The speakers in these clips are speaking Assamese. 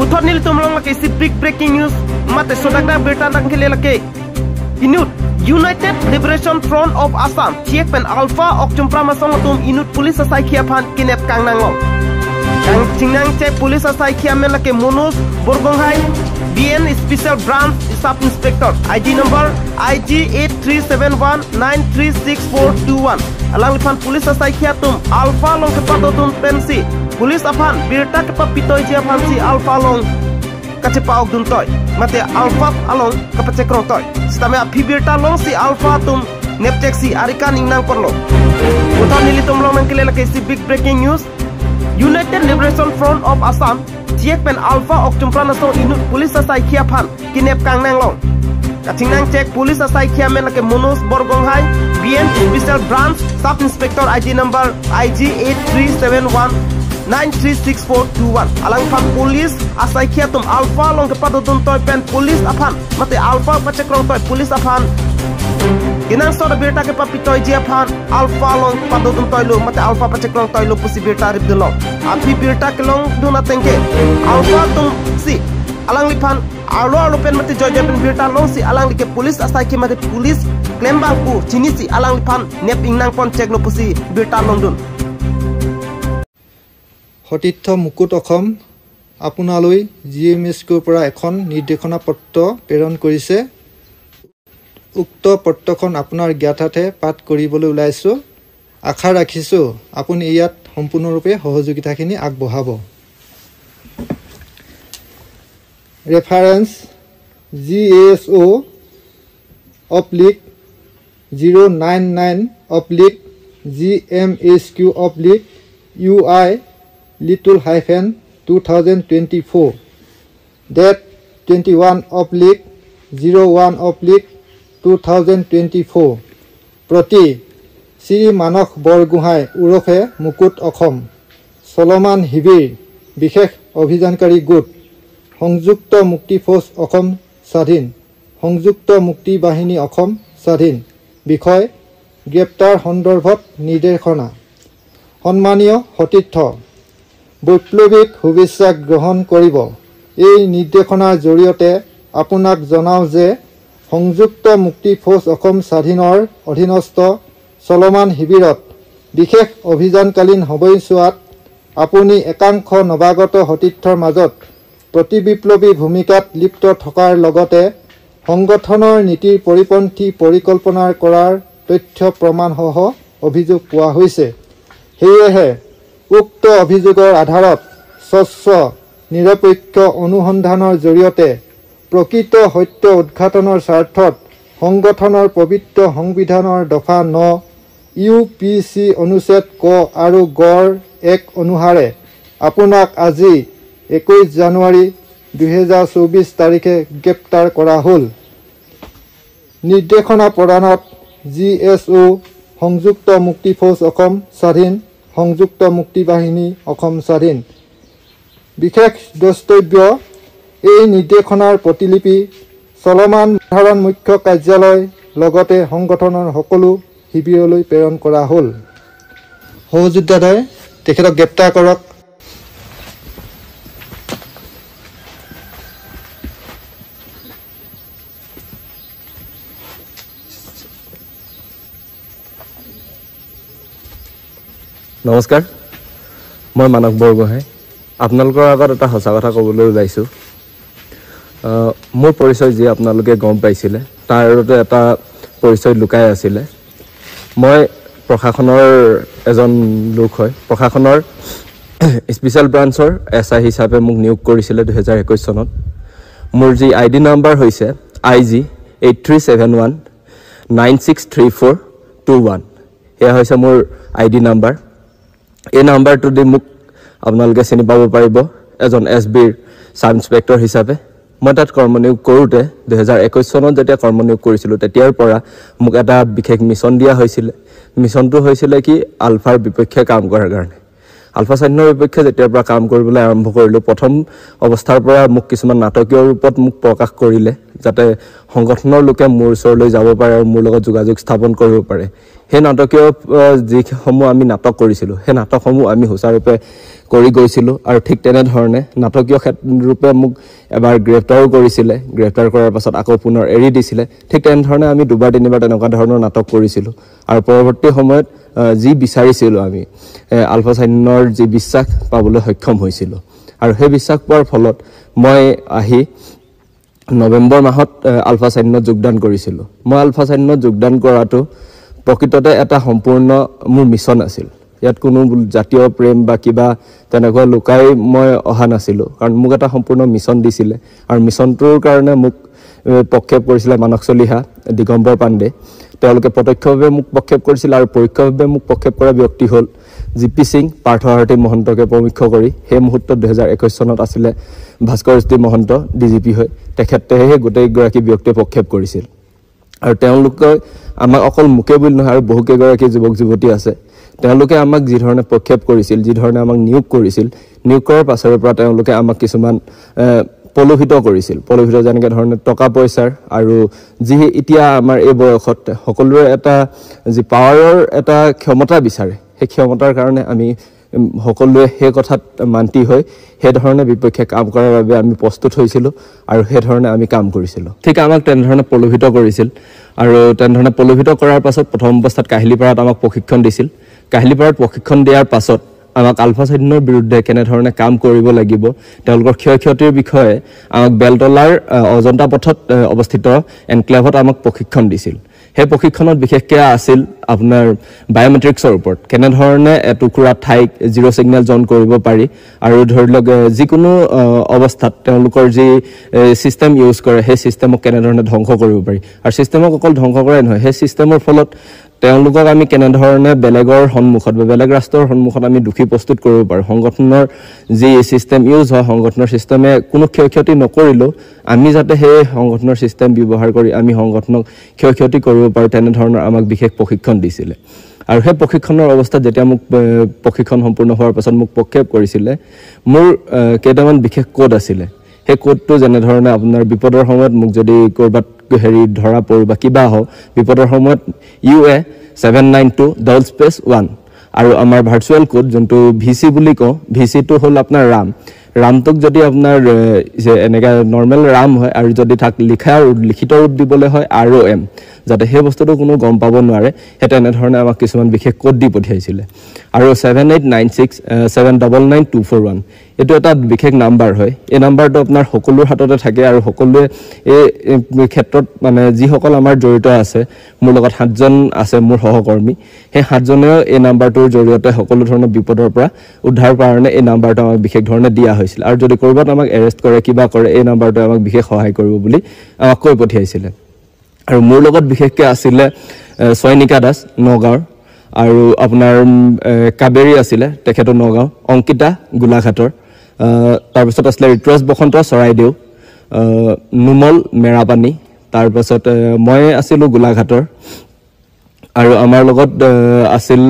Uthor nil tumlong lake si big breaking news mate sodagra birta nang khele lake inut United Liberation Front of Assam thiek pen alpha okchumpra masong tum inut police asai khia phan kinep kangnang long kang chingnang che police asai khia men lake Manoj Borgohain BN Special Branch Sub Inspector ID number IG 8371936421 alang lifan police asai khia tum alpha long kepa tum pensi police afan birta kepa pitoi jia phansi alpha long kachepa ok dun toy mate alpha along kapache krong toy stame aphi birta long si alpha tum neptek si arika ningnang porlo uthon nili tum long nangkile lake si big breaking news United Liberation Front of Assam thiek pen alpha okchumpra naso inut police asai khia phan kinep kangnang long kachingnang check police asai khia men lake Manoj Borgohain BN Special Branch Sub Inspector ID number IG 8371936421 alang phan police asai khia tum alpha long ke padodun toy pen police afan mate alpha pachekrong toy police afan kinang so birta ke papitoy jia phan alpha long padodun toy lo mate alpha pachekrong toy lo pusi birta rib dulo aphi birta ke long duna tengke alpha tum si alang li phan alo alo pen mate joy joy pen birta long si alang li ke police asai ki mate police claim bang ku chini si alang li phan nep ingnang pon check lo pusi birta long dun. সতীৰ্থ মুকুট অসম আপোনালৈ জি এম এছ কিউৰ পৰা এখন নিৰ্দেশনা পত্ৰ প্ৰেৰণ কৰিছে। উক্ত পত্ৰখন আপোনাৰ জ্ঞাতাৰ্থে পাঠ কৰিবলৈ ওলাইছোঁ। আশা ৰাখিছোঁ আপুনি ইয়াত সম্পূৰ্ণৰূপে সহযোগিতাখিনি আগবঢ়াব। Reference G S O oblique 099 oblique G M H Q oblique U I little hyphen 2024 date 21/01/2024 প্ৰতি শ্ৰী মানস বৰগোহাঁই ওৰফে মুকুট অসম চলমান শিবিৰ বিশেষ অভিযানকাৰী গোট সংযুক্ত মুক্তি ফৌজ অসম স্বাধীন সংযুক্ত মুক্তি বাহিনী অসম স্বাধীন বিষয় গ্ৰেপ্তাৰ সন্দৰ্ভত নিৰ্দেশনা। সন্মানীয় সতীৰ্থ বৈপ্লৱিক শুভেচ্ছা গ্ৰহণ কৰিব। এই নিৰ্দেশনাৰ জৰিয়তে আপোনাক জনাওঁ যে সংযুক্ত মুক্তি ফৌজ অসম স্বাধীনৰ অধীনস্থ চলমান শিবিৰত বিশেষ অভিযানকালীন সময়ছোৱাত আপুনি একাংশ নৱাগত সতীৰ্থৰ মাজত প্ৰতিবিপ্লৱী ভূমিকাত লিপ্ত থকাৰ লগতে সংগঠনৰ নীতিৰ পৰিপন্থী পৰিকল্পনা কৰাৰ তথ্য প্ৰমাণসহ অভিযোগ পোৱা হৈছে। সেয়েহে উক্ত অভিযোগৰ আধাৰত স্বচ্ছ নিৰপেক্ষ অনুসন্ধানৰ জৰিয়তে প্ৰকৃত সত্য উদ্ঘাটনৰ স্বাৰ্থত সংগঠনৰ পবিত্ৰ সংবিধানৰ দফা 9 ইউ পি চি অনুচ্ছেদ ক আৰু গৰ 1 অনুসাৰে আপোনাক আজি 21 জানুৱাৰী 2024 তাৰিখে গ্ৰেপ্তাৰ কৰা হ'ল। নিৰ্দেশনা প্ৰদানত জি এছ অ' সংযুক্ত মুক্তি ফৌজ অসম স্বাধীন সংযুক্ত মুক্তি বাহিনী অসম স্বাধীন। বিশেষ দ্ৰষ্টব্য, এই নিৰ্দেশনাৰ প্ৰতিলিপি চলমান সাধাৰণ মুখ্য কাৰ্যালয় লগতে সংগঠনৰ সকলো শিবিৰলৈ প্ৰেৰণ কৰা হ'ল। সহযোদ্ধাদ্বয় তেখেতক গ্ৰেপ্তাৰ কৰক। নমস্কাৰ, মই মানস বৰগোহাঁই। আপোনালোকৰ আগত এটা সঁচা কথা ক'বলৈ ওলাইছোঁ। মোৰ পৰিচয় যি আপোনালোকে গম পাইছিলে তাৰ আঁৰতে এটা পৰিচয় লুকাই আছিলে। মই প্ৰশাসনৰ এজন লোক হয়। প্ৰশাসনৰ স্পেচিয়েল ব্ৰাঞ্চৰ এছ I হিচাপে মোক নিয়োগ কৰিছিলে 2021 চনত। মোৰ যি আই ডি নাম্বাৰ হৈছে I G 8371963421, সেয়া হৈছে মোৰ আই ডি নাম্বাৰ। এই নাম্বাৰটো দি মোক আপোনালোকে চিনি পাব পাৰিব এজন এছ বিৰ চাব ইনস্পেক্টৰ হিচাপে। মই তাত কৰ্মনিয়োগ কৰোঁতে 2021 চনত যেতিয়া কৰ্মনিয়োগ কৰিছিলোঁ তেতিয়াৰ পৰা মোক এটা বিশেষ মিছন দিয়া হৈছিলে। মিছনটো হৈছিলে কি আলফাৰ বিপক্ষে কাম কৰাৰ কাৰণে। আলফা স্বাধীনৰ বিপক্ষে যেতিয়াৰ পৰা কাম কৰিবলৈ আৰম্ভ কৰিলোঁ, প্ৰথম অৱস্থাৰ পৰা মোক কিছুমান নাটকীয় ৰূপত মোক প্ৰকাশ কৰিলে যাতে সংগঠনৰ লোকে মোৰ ওচৰলৈ যাব পাৰে আৰু মোৰ লগত যোগাযোগ স্থাপন কৰিব পাৰে। সেই নাটকীয় যিসমূহ আমি নাটক কৰিছিলোঁ, সেই নাটকসমূহ আমি সুচাৰুৰূপে কৰি গৈছিলোঁ। আৰু ঠিক তেনেধৰণে নাটকীয় ৰূপে মোক এবাৰ গ্ৰেপ্তাৰো কৰিছিলে, গ্ৰেপ্তাৰ কৰাৰ পাছত আকৌ পুনৰ এৰি দিছিলে। ঠিক তেনেধৰণে আমি দুবাৰ তিনিবাৰ তেনেকুৱা ধৰণৰ নাটক কৰিছিলোঁ। আৰু পৰৱৰ্তী সময়ত যি বিচাৰিছিলোঁ আমি আলফা স্বাধীনৰ যি বিশ্বাস পাবলৈ সক্ষম হৈছিলোঁ। আৰু সেই বিশ্বাস পোৱাৰ ফলত মই আহি নৱেম্বৰ মাহত আলফা স্বাধীনত যোগদান কৰিছিলোঁ। মই আলফা স্বাধীনত যোগদান কৰাটো প্ৰকৃততে এটা সম্পূৰ্ণ মোৰ মিছন আছিল। ইয়াত কোনো জাতীয় প্ৰেম বা কিবা তেনেকুৱা লুকাই মই অহা নাছিলোঁ, কাৰণ মোক এটা সম্পূৰ্ণ মিছন দিছিলে আৰু মিছনটোৰ কাৰণে মোক প্ৰক্ষেপ কৰিছিলে মানস চলিহা, দিগম্বৰ পাণ্ডে। তেওঁলোকে প্ৰত্যক্ষভাৱে মোক প্ৰক্ষেপ কৰিছিল আৰু পৰোক্ষভাৱে মোক প্ৰক্ষেপ কৰা ব্যক্তি হ'ল জি পি সিং, পাৰ্থসাৰথী মহন্তকে প্ৰমুখ্য কৰি। সেই মুহূৰ্তত 2021 চনত আছিলে Bhaskar Jyoti Mahanta D G P হৈ, তেখেতে সেই গোটেইগৰাকী ব্যক্তিয়ে প্ৰক্ষেপ কৰিছিল। আৰু তেওঁলোকে আমাক অকল মোকে বুলি নহয়, আৰু বহুকেইগৰাকী যুৱক যুৱতী আছে, তেওঁলোকে আমাক যিধৰণে প্ৰক্ষেপ কৰিছিল, যিধৰণে আমাক নিয়োগ কৰিছিল, নিয়োগ কৰাৰ পাছৰে পৰা তেওঁলোকে আমাক কিছুমান প্ৰলোভিত কৰিছিল। প্ৰলোভিত যেনেকৈ ধৰণে টকা পইচাৰ, আৰু যি এতিয়া আমাৰ এই বয়সত সকলোৰে এটা যি পাৱাৰৰ এটা ক্ষমতা বিচাৰে, সেই ক্ষমতাৰ কাৰণে আমি সকলোৱে সেই কথাত মান্তি হৈ সেইধৰণে বিপক্ষে কাম কৰাৰ বাবে আমি প্ৰস্তুত হৈছিলোঁ আৰু সেইধৰণে আমি কাম কৰিছিলোঁ। ঠিক আমাক তেনেধৰণে প্ৰলোভিত কৰিছিল। আৰু তেনেধৰণে প্ৰলোভিত কৰাৰ পাছত প্ৰথম অৱস্থাত কাহিলীপাৰাত আমাক প্ৰশিক্ষণ দিছিল। কাহিলীপাৰাত প্ৰশিক্ষণ দিয়াৰ পাছত আমাক আলফা স্বাধীনৰ বিৰুদ্ধে কেনেধৰণে কাম কৰিব লাগিব, তেওঁলোকৰ ক্ষয় ক্ষতিৰ বিষয়ে আমাক বেলতলাৰ অজন্তা পথত অৱস্থিত এনক্লেভত আমাক প্ৰশিক্ষণ দিছিল। সেই প্ৰশিক্ষণত বিশেষকৈ আছিল আপোনাৰ বায়'মেট্ৰিক্সৰ ওপৰত, কেনেধৰণে এটুকুৰা ঠাইক জিৰ' ছিগনেল জন কৰিব পাৰি, আৰু ধৰি লওক যিকোনো অৱস্থাত তেওঁলোকৰ যি ছিষ্টেম ইউজ কৰে সেই ছিষ্টেমক কেনেধৰণে ধ্বংস কৰিব পাৰি। আৰু ছিষ্টেমক অকল ধ্বংস কৰাই নহয়, সেই ছিষ্টেমৰ ফলত তেওঁলোকক আমি কেনেধৰণে বেলেগৰ সন্মুখত বা বেলেগ ৰাষ্ট্ৰৰ সন্মুখত আমি দোষী প্ৰস্তুত কৰিব পাৰোঁ। সংগঠনৰ যি ছিষ্টেম ইউজ হয়, সংগঠনৰ ছিষ্টেমে কোনো ক্ষয় ক্ষতি নকৰিলেও আমি যাতে সেই সংগঠনৰ ছিষ্টেম ব্যৱহাৰ কৰি আমি সংগঠনক ক্ষয় ক্ষতি কৰিব পাৰোঁ, তেনেধৰণৰ আমাক বিশেষ প্ৰশিক্ষণ দিছিলে। আৰু সেই প্ৰশিক্ষণৰ অৱস্থাত যেতিয়া মোক প্ৰশিক্ষণ সম্পূৰ্ণ হোৱাৰ পাছত মোক প্ৰক্ষেপ কৰিছিলে, মোৰ কেইটামান বিশেষ কোড আছিলে। সেই কোডটো যেনেধৰণে আপোনাৰ বিপদৰ সময়ত মোক যদি ক'ৰবাত হেৰি ধৰা পৰোঁ বা কিবা হওঁ, বিপদৰ সময়ত UA 792 double space 1, আৰু আমাৰ ভাৰ্চুৱেল কোড যোনটো ভি চি বুলি কওঁ, ভি চিটো হ'ল আপোনাৰ ৰাম। ৰামটোক যদি আপোনাৰ এনেকৈ নৰ্মেল ৰাম হয়, আৰু যদি তাক লিখা লিখিত ৰূপ দিবলৈ হয় ROM, যাতে সেই বস্তুটো কোনো গম পাব নোৱাৰে, সেই তেনেধৰণে আমাক কিছুমান বিশেষ কোড দি পঠিয়াইছিলে। আৰু 7896 799 241, এইটো এটা বিশেষ নাম্বাৰ হয়। এই নাম্বাৰটো আপোনাৰ সকলোৰ হাততে থাকে আৰু সকলোৱে এই ক্ষেত্ৰত মানে যিসকল আমাৰ জড়িত আছে, মোৰ লগত 7জন আছে মোৰ সহকৰ্মী, সেই 7জনেও এই নাম্বাৰটোৰ জৰিয়তে সকলো ধৰণৰ বিপদৰ পৰা উদ্ধাৰ কাৰণে এই নাম্বাৰটো আমাক বিশেষ ধৰণে দিয়া হৈছিল। আৰু যদি ক'ৰবাত আমাক এৰেষ্ট কৰে কিবা কৰে, এই নাম্বাৰটোৱে আমাক বিশেষ সহায় কৰিব বুলি আমাক কৈ পঠিয়াইছিলে। আৰু মোৰ লগত বিশেষকৈ আছিলে ছয়নিকা দাস নগাঁৱৰ, আৰু আপোনাৰ কাবেৰী আছিলে, তেখেতো নগাঁও, অংকিতা গোলাঘাটৰ, তাৰপিছত আছিলে ঋতুৰাজ বসন্ত চৰাইদেউ, নোমল মেৰাপানী, তাৰপাছত মই আছিলোঁ গোলাঘাটৰ, আৰু আমাৰ লগত আছিল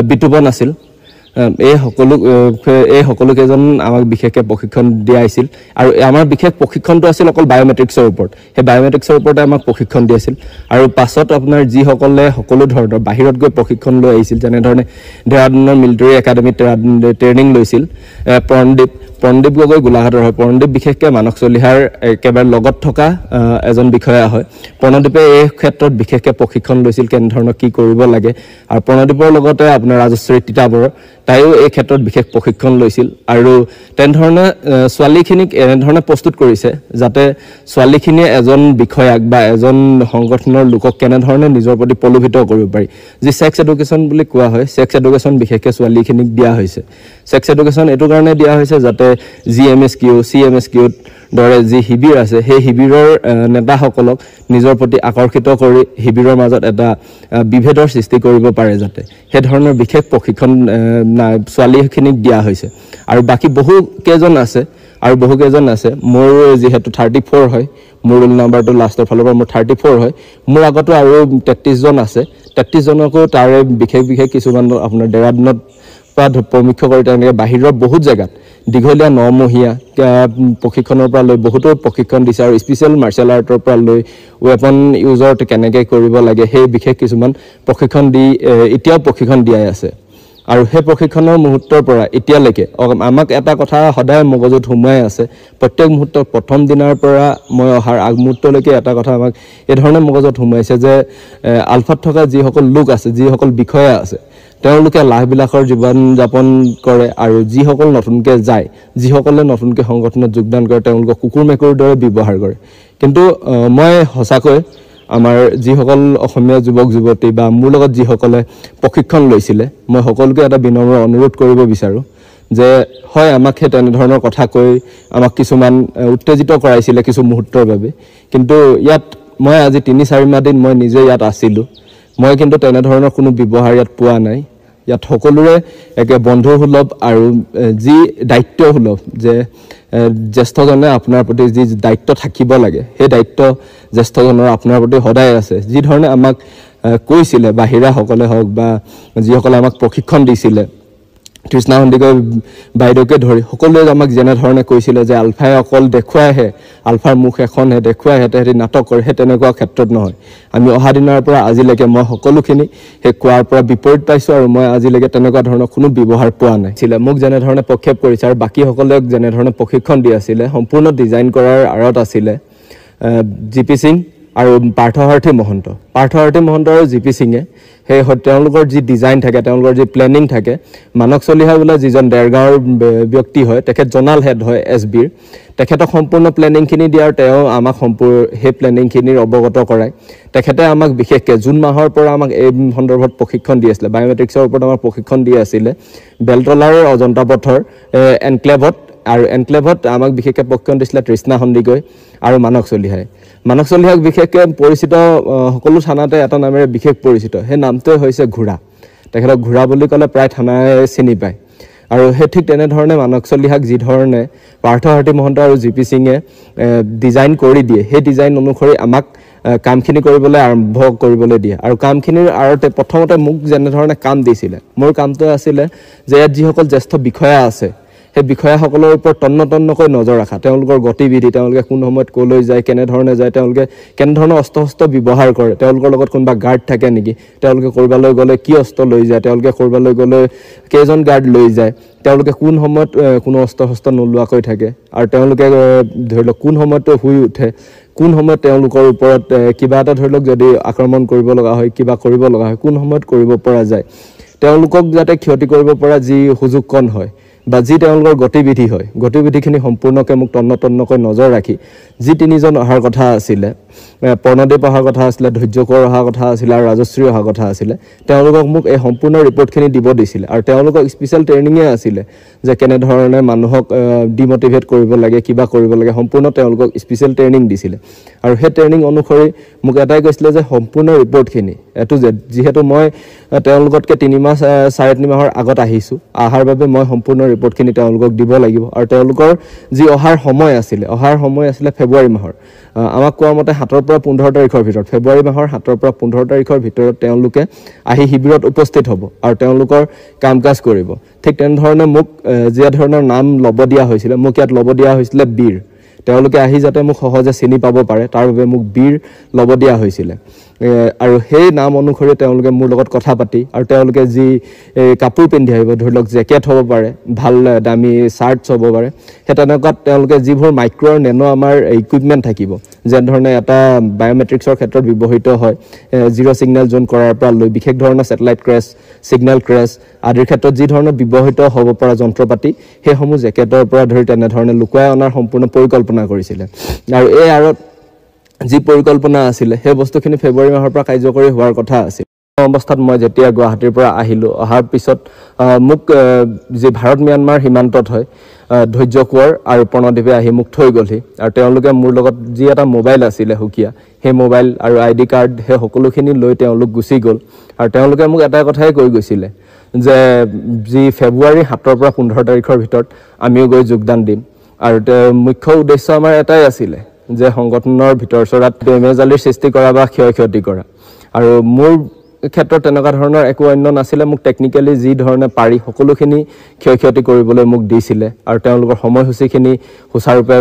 বিতুপন আছিল। এই সকলোকেইজন আমাক বিশেষকৈ প্ৰশিক্ষণ দিয়াইছিল। আৰু আমাৰ বিশেষ প্ৰশিক্ষণটো আছিল অকল বায়'মেট্ৰিক্সৰ ওপৰত, সেই বায়'মেট্ৰিক্সৰ ওপৰতে আমাক প্ৰশিক্ষণ দিয়াইছিল। আৰু পাছত আপোনাৰ যিসকলে সকলো ধৰণৰ বাহিৰত গৈ প্ৰশিক্ষণ লৈ আহিছিল, যেনেধৰণে দেহৰাদুনৰ মিলিটাৰী একাডেমীত ট্ৰেইনিং লৈছিল প্ৰণদীপ গগৈ গোলাঘাটৰ হয়। প্ৰণদীপ বিশেষকৈ মানস চলিহাৰ একেবাৰে লগত থকা এজন বিষয়া হয়। প্ৰণদীপে এই ক্ষেত্ৰত বিশেষকৈ প্ৰশিক্ষণ লৈছিল কেনেধৰণৰ কি কৰিব লাগে। আৰু প্ৰণদীপৰ লগতে আপোনাৰ ৰাজশ্ৰী তিতাবৰৰ, তাইও এই ক্ষেত্ৰত বিশেষ প্ৰশিক্ষণ লৈছিল। আৰু তেনেধৰণে ছোৱালীখিনিক এনেধৰণে প্ৰস্তুত কৰিছে যাতে ছোৱালীখিনিয়ে এজন বিষয়াক বা এজন সংগঠনৰ লোকক কেনেধৰণে নিজৰ প্ৰতি প্ৰলোভিত কৰিব পাৰি। যি ছেক্স এডুকেশ্যন বুলি কোৱা হয়, ছেক্স এডুকেশ্যন বিশেষকৈ ছোৱালীখিনিক দিয়া হৈছে। ছেক্স এডুকেশ্যন এইটো কাৰণে দিয়া হৈছে যাতে GMSQ, CMSQৰ দৰে যি শিবিৰ আছে, সেই শিবিৰৰ নেতাসকলক নিজৰ প্ৰতি আকৰ্ষিত কৰি শিবিৰৰ মাজত এটা বিভেদৰ সৃষ্টি কৰিব পাৰে, যাতে সেই ধৰণৰ বিশেষ প্ৰশিক্ষণ ছোৱালীখিনিক দিয়া হৈছে। আৰু বাকী বহুকেইজন আছে, মোৰ যিহেতু 34 হয়, মোৰ ৰোল নাম্বাৰটো লাষ্টৰ ফালৰ পৰা মোৰ 34 হয়। মোৰ আগতো আৰু 33জন আছে, 33জনকো তাৰে বিশেষ বিশেষ কিছুমান আপোনাৰ দেহৰাদুনত পৰা প্ৰমুখ্য কৰি তেওঁলোকে বাহিৰৰ বহুত জেগাত দীঘলীয়া 9মহীয়া প্ৰশিক্ষণৰ পৰা লৈ বহুতো প্ৰশিক্ষণ দিছে আৰু স্পেচিয়েল মাৰ্চেল আৰ্টৰ পৰা লৈ ৱেপন ইউজৰ কেনেকৈ কৰিব লাগে সেই বিশেষ কিছুমান প্ৰশিক্ষণ দি এতিয়াও প্ৰশিক্ষণ দিয়াই আছে। আৰু সেই প্ৰশিক্ষণৰ মুহূৰ্তৰ পৰা এতিয়ালৈকে আমাক এটা কথা সদায় মগজুত সোমাই আছে, প্ৰত্যেক মুহূৰ্তত প্ৰথম দিনাৰ পৰা মই অহাৰ আগমুহূৰ্তলৈকে এটা কথা আমাক এই ধৰণে মগজুত সোমাইছে যে আলফাত থকা যিসকল লোক আছে, যিসকল বিষয়া আছে, তেওঁলোকে লাহবিলাসৰ জীৱন যাপন কৰে আৰু যিসকল নতুনকৈ যায়, যিসকলে নতুনকৈ সংগঠনত যোগদান কৰে তেওঁলোকক কুকুৰ মেকুৰীৰ দৰে ব্যৱহাৰ কৰে। কিন্তু মই সঁচাকৈ আমাৰ যিসকল অসমীয়া যুৱক যুৱতী বা মোৰ লগত যিসকলে প্ৰশিক্ষণ লৈছিলে, মই সকলোকে এটা বিনম্ৰ অনুৰোধ কৰিব বিচাৰোঁ যে হয় আমাক সেই তেনেধৰণৰ কথা কৈ আমাক কিছুমান উত্তেজিত কৰাইছিলে কিছু মুহূৰ্তৰ বাবে, কিন্তু ইয়াত মই আজি 3-4 মাহ দিন মই নিজে ইয়াত আছিলোঁ, মই কিন্তু তেনেধৰণৰ কোনো ব্যৱহাৰ ইয়াত পোৱা নাই। ইয়াত সকলোৰে একে বন্ধুসুলভ আৰু যি দায়িত্বসুলভ যে জ্যেষ্ঠজনে আপোনাৰ প্ৰতি যি দায়িত্ব থাকিব লাগে সেই দায়িত্ব জ্যেষ্ঠজনৰ আপোনাৰ প্ৰতি সদায় আছে। যি ধৰণে আমাক কৈছিলে বাহিৰাসকলে হওক বা যিসকলে আমাক প্ৰশিক্ষণ দিছিলে, তৃষ্ণা সন্দিকৈ বাইদেউকে ধৰি সকলোৱে আমাক যেনেধৰণে কৈছিলে যে আলফাই অকল দেখুৱাইহে, আলফাৰ মুখ এখনহে দেখুৱাইহে তেহেঁতি নাটক কৰে, সেই তেনেকুৱা ক্ষেত্ৰত নহয়। আমি অহা দিনাৰ পৰা আজিলৈকে মই সকলোখিনি সেই কোৱাৰ পৰা বিপৰীত পাইছোঁ আৰু মই আজিলৈকে তেনেকুৱা ধৰণৰ কোনো ব্যৱহাৰ পোৱা নাই। মোক যেনেধৰণে প্ৰক্ষেপ কৰিছে আৰু বাকীসকলক যেনেধৰণে প্ৰশিক্ষণ দি আছিলে, সম্পূৰ্ণ ডিজাইন কৰাৰ আঁৰত আছিলে জি পি সিং আৰু পাৰ্থসাৰথি মহন্ত। পাৰ্থসাৰথি মহন্ত আৰু জি পি সিঙে সেই তেওঁলোকৰ যি ডিজাইন থাকে, তেওঁলোকৰ যি প্লেনিং থাকে, মানস চলিহা বোলা যিজন দেৰগাঁৱৰ ব্যক্তি হয়, তেখেত জনাল হেড হয় এছ বিৰ, তেখেতক সম্পূৰ্ণ প্লেনিংখিনি দিয়াৰ তেওঁ আমাক সেই প্লেনিংখিনিৰ অৱগত কৰায়। তেখেতে আমাক বিশেষকৈ জুন মাহৰ পৰা আমাক এই সন্দৰ্ভত প্ৰশিক্ষণ দি আছিলে, বায়'মেট্ৰিক্সৰ ওপৰত আমাক প্ৰশিক্ষণ দি আছিলে বেলতলাৰ অজন্তা পথৰ এনক্লেভত। আৰু এনক্লেভত আমাক বিশেষকৈ প্ৰশিক্ষণ দিছিলে তৃষ্ণা সন্দিকৈ আৰু মানস চলিহাই। মানস চলিহাক বিশেষকৈ পৰিচিত সকলো থানাতে এটা নামেৰে বিশেষ পৰিচিত, সেই নামটোৱে হৈছে ঘোঁৰা। তেখেতক ঘোঁৰা বুলি ক'লে প্ৰায় থানাই চিনি পায়। আৰু সেই ঠিক তেনেধৰণে মানস চলিহাক যিধৰণে পাৰ্থসাৰথি মহন্ত আৰু জি পি সিঙে ডিজাইন কৰি দিয়ে, সেই ডিজাইন অনুসৰি আমাক কামখিনি কৰিবলৈ আৰম্ভ কৰিবলৈ দিয়ে। আৰু কামখিনিৰ আঁৰতে প্ৰথমতে মোক যেনেধৰণে কাম দিছিলে, মোৰ কামটো আছিলে যে ইয়াত যিসকল জ্যেষ্ঠ বিষয়া আছে সেই বিষয়াসকলৰ ওপৰত তন্ন তন্নকৈ নজৰ ৰখা, তেওঁলোকৰ গতিবিধি, তেওঁলোকে কোন সময়ত ক'লৈ যায়, কেনেধৰণে যায়, তেওঁলোকে কেনেধৰণৰ অস্ত্ৰ শস্ত্ৰ ব্যৱহাৰ কৰে, তেওঁলোকৰ লগত কোনোবা গাৰ্ড থাকে নেকি, তেওঁলোকে ক'ৰবালৈ গ'লে কি অস্ত্ৰ লৈ যায়, তেওঁলোকে ক'ৰবালৈ গ'লে কেইজন গাৰ্ড লৈ যায়, তেওঁলোকে কোন সময়ত কোনো অস্ত্ৰ শস্ত্ৰ নোলোৱাকৈ থাকে আৰু তেওঁলোকে ধৰি লওক কোন সময়ত শুই উঠে, কোন সময়ত তেওঁলোকৰ ওপৰত কিবা এটা ধৰি লওক যদি আক্ৰমণ কৰিব লগা হয়, কিবা কৰিব লগা হয়, কোন সময়ত কৰিব পৰা যায়, তেওঁলোকক যাতে ক্ষতি কৰিব পৰা যি সুযোগকণ হয় বা যি তেওঁলোকৰ গতিবিধি হয়, গতিবিধিখিনি সম্পূৰ্ণকৈ মোক তন্ন তন্নকৈ নজৰ ৰাখি যি তিনিজন অহাৰ কথা আছিলে, প্ৰণদীপ অহাৰ কথা আছিলে, ধৈৰ্যকৰ অহাৰ কথা আছিলে আৰু ৰাজশ্ৰী অহাৰ কথা আছিলে, তেওঁলোকক মোক এই সম্পূৰ্ণ ৰিপৰ্টখিনি দিব দিছিলে। আৰু তেওঁলোকক স্পেচিয়েল ট্ৰেইনিঙে আছিলে যে কেনেধৰণে মানুহক ডিমটিভেট কৰিব লাগে, কিবা কৰিব লাগে, সম্পূৰ্ণ তেওঁলোকক স্পেচিয়েল ট্ৰেইনিং দিছিলে। আৰু সেই ট্ৰেইনিং অনুসৰি মোক এটাই কৈছিলে যে সম্পূৰ্ণ ৰিপৰ্টখিনি এ টু জেড, যিহেতু মই তেওঁলোকতকৈ 3 মাহ 3.5 মাহৰ আগত আহিছোঁ, অহাৰ বাবে মই সম্পূৰ্ণ ৰিপৰ্টখিনি তেওঁলোকক দিব লাগিব। আৰু তেওঁলোকৰ যি অহাৰ সময় আছিলে, অহাৰ সময় আছিলে ফেব্ৰুৱাৰী মাহৰ, আমাক কোৱা মতে 7ৰ পৰা 15 তাৰিখৰ ভিতৰত, ফেব্ৰুৱাৰী মাহৰ 7ৰ পৰা 15 তাৰিখৰ ভিতৰত তেওঁলোকে আহি শিবিৰত উপস্থিত হ'ব আৰু তেওঁলোকৰ কাম কাজ কৰিব। ঠিক তেনেধৰণে মোক যি ধৰণৰ নাম ল'ব দিয়া হৈছিলে, মোক ইয়াত ল'ব দিয়া হৈছিলে বীৰ, তেওঁলোকে আহি যাতে মোক সহজে চিনি পাব পাৰে তাৰ বাবে মোক বীৰ ল'ব দিয়া হৈছিলে। আৰু সেই নাম অনুসৰি তেওঁলোকে মোৰ লগত কথা পাতি আৰু তেওঁলোকে যি কাপোৰ পিন্ধি আহিব, ধৰি লওক জেকেট হ'ব পাৰে, ভাল দামী চাৰ্টছ হ'ব পাৰে, সেই তেনেকুৱাত তেওঁলোকে যিবোৰ মাইক্ৰ' আৰু নেন' আমাৰ ইকুইপমেণ্ট থাকিব, যেনেধৰণে এটা বায়'মেট্ৰিক্সৰ ক্ষেত্ৰত ব্যৱহৃত হয়, জিৰ' ছিগনেল জোন কৰাৰ পৰা লৈ বিশেষ ধৰণৰ ছেটেলাইট ক্ৰেছ, ছিগনেল ক্ৰেছ আদিৰ ক্ষেত্ৰত যি ধৰণৰ ব্যৱহৃত হ'ব পৰা যন্ত্ৰপাতি, সেইসমূহ জেকেটৰ পৰা ধৰি তেনেধৰণে লুকুৱাই অনাৰ সম্পূৰ্ণ পৰিকল্পনা কৰিছিলে। আৰু এই আঁৰত যি পৰিকল্পনা আছিলে সেই বস্তুখিনি ফেব্ৰুৱাৰী মাহৰ পৰা কাৰ্যকৰী হোৱাৰ কথা আছিল। অৱস্থাত মই যেতিয়া গুৱাহাটীৰ পৰা আহিলোঁ, অহাৰ পিছত মোক যি ভাৰত ম্যানমাৰ সীমান্তত হয় ধৈৰ্য কোঁৱৰ আৰু প্ৰণদীপে আহি মোক থৈ গ'লহি। আৰু তেওঁলোকে মোৰ লগত যি এটা মোবাইল আছিলে সুকীয়া, সেই মোবাইল আৰু আই ডি কাৰ্ড সেই সকলোখিনি লৈ তেওঁলোক গুচি গ'ল। আৰু তেওঁলোকে মোক এটা কথাই কৈ গৈছিলে যে যি ফেব্ৰুৱাৰী 7ৰ পৰা 15 তাৰিখৰ ভিতৰত আমিও গৈ যোগদান দিম। আৰু মুখ্য উদ্দেশ্য আমাৰ এটাই আছিলে যে সংগঠনৰ ভিতৰ চৰাত বেমেজালিৰ সৃষ্টি কৰা বা ক্ষয় ক্ষতি কৰা। আৰু মোৰ ক্ষেত্ৰত তেনেকুৱা ধৰণৰ একো অন্য নাছিলে। মোক টেকনিকেলি যি ধৰণে পাৰি সকলোখিনি ক্ষয় ক্ষতি কৰিবলৈ মোক দিছিলে আৰু তেওঁলোকৰ সময়সূচীখিনি সুচাৰুৰূপে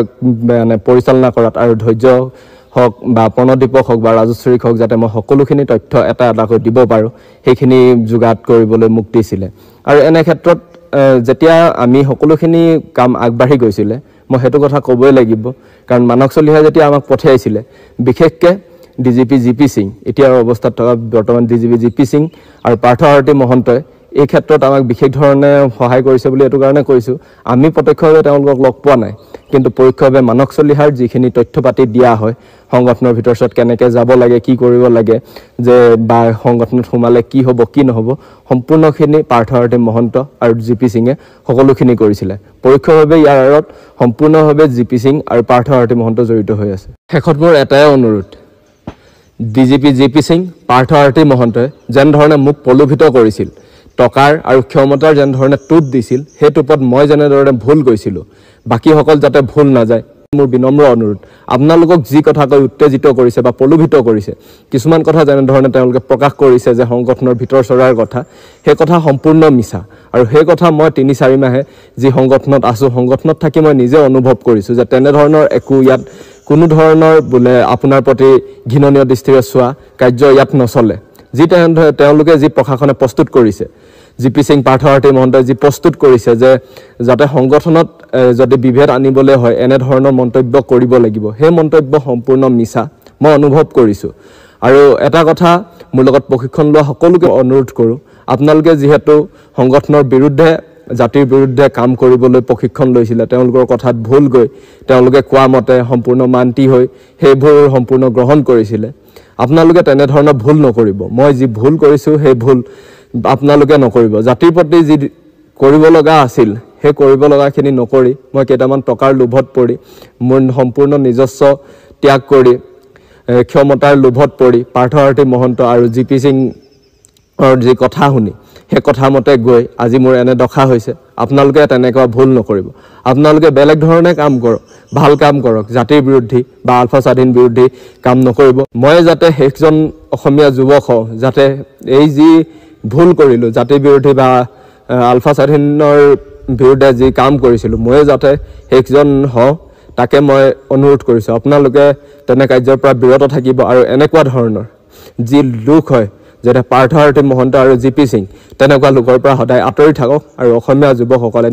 মানে পৰিচালনা কৰাত আৰু ধৈৰ্য হওক বা প্ৰণদীপক হওক বা ৰাজশ্ৰীক হওক যাতে মই সকলোখিনি তথ্য এটা এটাকৈ দিব পাৰোঁ সেইখিনি যোগাৰ কৰিবলৈ মোক দিছিলে। আৰু এনে ক্ষেত্ৰত যেতিয়া আমি সকলোখিনি কাম আগবাঢ়ি গৈছিলে, মই সেইটো কথা ক'বই লাগিব, কাৰণ মানস চলিহাই যেতিয়া আমাক পঠিয়াইছিলে, বিশেষকৈ D G P G P Singh, এতিয়াৰ অৱস্থাত থকা বৰ্তমান D G P G P Singh আৰু পাৰ্থসাৰথি মহন্তই এই ক্ষেত্ৰত আমাক বিশেষ ধৰণে সহায় কৰিছে বুলি এইটো কাৰণে কৈছোঁ। আমি প্ৰত্যক্ষভাৱে তেওঁলোকক লগ পোৱা নাই, কিন্তু পৰোক্ষভাৱে মানস চলিহাৰ যিখিনি তথ্য পাতি দিয়া হয়, সংগঠনৰ ভিতৰচত কেনেকৈ যাব লাগে, কি কৰিব লাগে, যে বা সংগঠনত সোমালে কি হ'ব কি নহ'ব, সম্পূৰ্ণখিনি পাৰ্থসাৰথি মহন্ত আৰু জি পি সিঙে সকলোখিনি কৰিছিলে। পৰোক্ষভাৱে ইয়াৰ আঁৰত সম্পূৰ্ণভাৱে জি পি সিং আৰু পাৰ্থসাৰথি মহন্ত জড়িত হৈ আছে। শেষত মোৰ এটাই অনুৰোধ, D G P G P Singh, Parthasarathi মহন্তই যেনেধৰণে মোক প্ৰলোভিত কৰিছিল, টকাৰ আৰু ক্ষমতাৰ যেনেধৰণে টোপ দিছিল, সেই টোপত মই যেনেধৰণে ভুল গৈছিলোঁ, বাকীসকল যাতে ভুল নাযায় মোৰ বিনম্ৰ অনুৰোধ। আপোনালোকক যি কথা কৈ উত্তেজিত কৰিছে বা প্ৰলোভিত কৰিছে, কিছুমান কথা যেনেধৰণে তেওঁলোকে প্ৰকাশ কৰিছে যে সংগঠনৰ ভিতৰ চৰাৰ কথা, সেই কথা সম্পূৰ্ণ মিছা। আৰু সেই কথা মই 3-4 মাহে যি সংগঠনত আছোঁ, সংগঠনত থাকি মই নিজে অনুভৱ কৰিছোঁ যে তেনেধৰণৰ একো ইয়াত কোনো ধৰণৰ বোলে আপোনাৰ প্ৰতি ঘৃণনীয় দৃষ্টিৰে চোৱা কাৰ্য ইয়াত নচলে। যি তেওঁলোকে যি প্ৰশাসনে প্ৰস্তুত কৰিছে, জি পি সিং, পাৰ্থসাৰথি মহন্তই যি প্ৰস্তুত কৰিছে যে যাতে সংগঠনত যদি বিভেদ আনিবলৈ হয় এনেধৰণৰ মন্তব্য কৰিব লাগিব, সেই মন্তব্য সম্পূৰ্ণ মিছা, মই অনুভৱ কৰিছোঁ। আৰু এটা কথা মোৰ লগত প্ৰশিক্ষণ লোৱা সকলোকে অনুৰোধ কৰোঁ, আপোনালোকে যিহেতু সংগঠনৰ বিৰুদ্ধে, জাতিৰ বিৰুদ্ধে কাম কৰিবলৈ প্ৰশিক্ষণ লৈছিলে, তেওঁলোকৰ কথাত ভুল গৈ তেওঁলোকে কোৱা মতে সম্পূৰ্ণ মান্তি হৈ সেইবোৰ সম্পূৰ্ণ গ্ৰহণ কৰিছিলে, আপোনালোকে তেনেধৰণৰ ভুল নকৰিব। মই যি ভুল কৰিছোঁ সেই ভুল আপোনালোকে নকৰিব। জাতিৰ প্ৰতি যি কৰিব লগা আছিল সেই কৰিব লগাখিনি নকৰি মই কেইটামান টকাৰ লোভত পৰি মোৰ সম্পূৰ্ণ নিজস্ব ত্যাগ কৰি ক্ষমতাৰ লোভত পৰি পাৰ্থসাৰথি মহন্ত আৰু জি পি সিঙৰ যি কথা শুনি সেই কথা মতে গৈ আজি মোৰ এনে দশা হৈছে। আপোনালোকে তেনেকুৱা ভুল নকৰিব। আপোনালোকে বেলেগ ধৰণে কাম কৰক, ভাল কাম কৰক, জাতিৰ বিৰুদ্ধী বা আলফা স্বাধীন বিৰোধী কাম নকৰিব। মই যাতে শেষজন অসমীয়া যুৱক হওঁ, যাতে এই যি ভুল কৰিলোঁ, জাতিৰ বিৰোধী বা আলফা স্বাধীনৰ বিৰুদ্ধে যি কাম কৰিছিলোঁ, ময়ো যাতে শেষজন হওঁ তাকে মই অনুৰোধ কৰিছোঁ। আপোনালোকে তেনে কাৰ্যৰ পৰা বিৰত থাকিব। আৰু এনেকুৱা ধৰণৰ যি লোক হয়, যেনে পাৰ্থসাৰথি মহন্ত আৰু জি পি সিং, তেনেকুৱা লোকৰ পৰা সদায় আঁতৰি থাকক আৰু অসমীয়া যুৱকসকলে